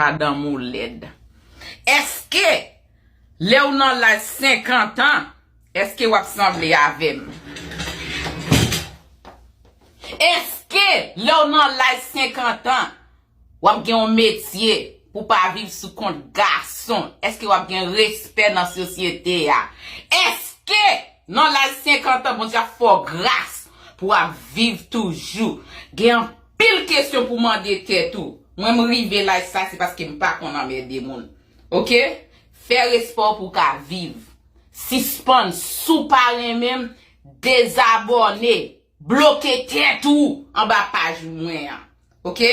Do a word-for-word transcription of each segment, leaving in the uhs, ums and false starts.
madanm ou lèd. Èske lè w nan laj senkant an, èske w ap sanble avè m? Èske lè w nan laj senkant an, w ap gen yon metye pou w pa viv sou kont gason? Èske w ap gen respè nan sosyete a? Èske nan laj senkant an, Bondye ap fè w gras pou w ap viv toujou? Gen anpil kesyon pou w mande tèt ou. Mwen, m rive laj sa, se paske m pa konn anmède moun. Oke? Fè respè w pou w ka viv. Sispann, si w pa renmen m, dezabòne, bloke tèt ou anba paj mwen an. Oke?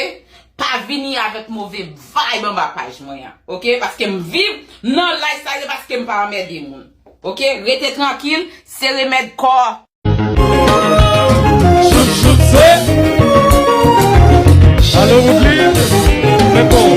Pa vini avèk move vibe anba paj mwen an. Oke? Paske m viv nan laj sa, se paske m pa anmède moun. Oke? Rete trankil, se remèd kò. Chouchoute, c'est... Allô, Woodly? C'est bon.